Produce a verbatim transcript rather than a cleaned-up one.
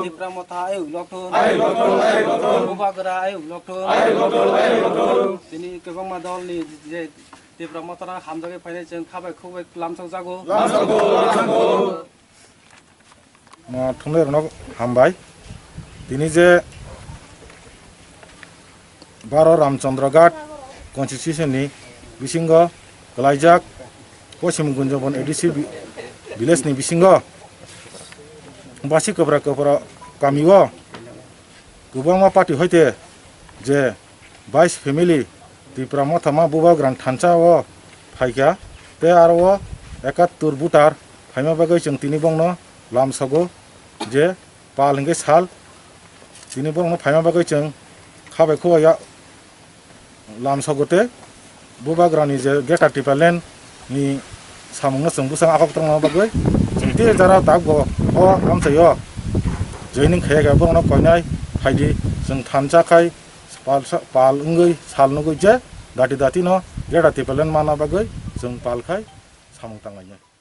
Tipra Motha ayuk lokthun. Ayuk lokthun, ayuk lokthun. Bubagra ayuk lokthun. Ayuk lokthun, ayuk lokthun. Tini kwbangma dolni je Tipra Mothano hamjagwi phainai chwng kha bai khuk bai lamsok jago. Lamsok jago, lamsok jago. Mo thumnairokno hambai. Tini je baro Ramchandra Ghat constituency ni bisingo kwlaijak Poschim Gunjabon A D C vi-, village ni bisingo basi kwbra kwbra kami o kwbangma party hoite je bais family Tipra Mothama Bubagrani thansa o phaikha, tei aro o ekattur voter phaima bagwi chwng tini bongno lamsogo je pal hwnkhe sal, tini bongno phaima bagwi chwng kha bai khua ya lamsogo tei Bubagrani je Greater Tipraland ni samungno chwng bwsang akhok tongna bagwi chwng tei jara tabgo o amchai o joining khaiya khe borokno koinai phaidi chwng thansa khai pal sa-, pal wngwi sal nugwi je dati dati no Greater Tipraland manna bagwi chwng pal khai samung tanglainai.